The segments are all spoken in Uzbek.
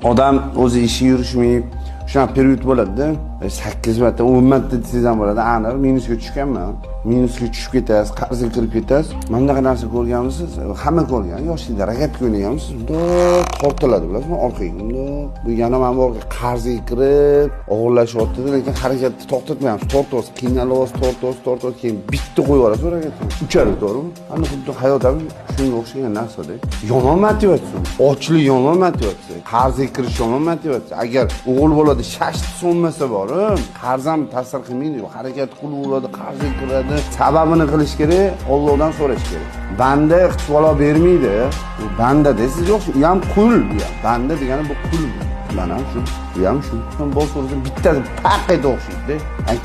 Odam o'zi ishi yurishmay, shunaqa период bo'ladi-da. 8 marta, 10 marta desangiz ham bo'ladi. Aniq minusga tushganman. Minusga tushib ketasiz, qarzga kirib ketasiz. Mana bunaqa narsa ko'rganmisiz? Hamma ko'rgan. Yoshlikda rogatka o'ynaganmisiz? Bundoq tortiladi, bilasizmi, orqaga. Bundoq. Bu yana mana bu orqaga qarzga kirib, og'irlashyapti, lekin harakatni to'xtatmayapsiz. Tortyapsiz, qiynalyapsiz, tortyapsiz, tortyapsiz, keyin bitta qo'yib yuborasiz rogatkani. Uchadi, to'g'rimi? Ana xuddi hayot ham shunga o'xshagan narsada. Yomon motivatsiya. Ochlik yomon motivatsiya. Qarzga kirish yomon motivatsiya. Agar o'g'il bolada shashti so'nmasa borib, qarz ham ta'sir qilmaydi. Harakat qilaveradi, qarzga kiradi. Sababini qilish kerak, Allohdan so'rash kerak. Banda hech balo bermaydi. U banda desiz yo'q, u ham qul. Bu ham. Banda degani bu qul. Mana ham shu, bu ham shu. Bosib bittasi paq etib o'xshaydi.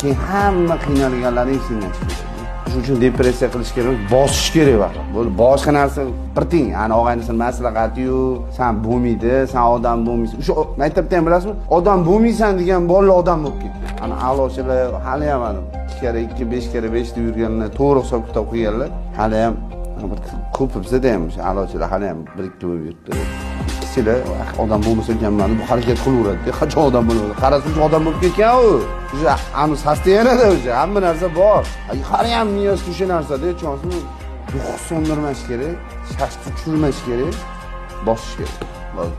Keyin hamma qiynalganlaring esingdan chiqib ketadi. Shuning uchun depressiya qilish kerak emas, bosish kerak vaqt. Bo'ldi, boshqa narsa bir tiyin. Ani og'aynisini maslahati-yu, san bo'lmaydi, san odam bo'lmaysan. O'sha maktabda ham bilasizmi, odam bo'lmaysan degan bolalar odam bo'lib ketdi. Ana a'lochilar hali ham ana 2 karra 2, 5 karra 5 deb yurganlar, to'g'ri hisob kitob qilganlar, hali ham bir ko'p bizada ham o'sha a'lochilar hali ham bir ikki bo'lib yuribdi. Ikkichilar odam bo'lmasa ekanman, bu harakat qilaveradi. Qachon odam bo'ladi? Qarasa odam bo'lib ketgan u. O'sha ani состояние da o'sha hamma narsa bor. Hali ham miyasida o'sha narsada, tushunasizmi? Дух so'ndirmash kerak, shashti tushirmash kerak, bosish kerak. Bo'ldi.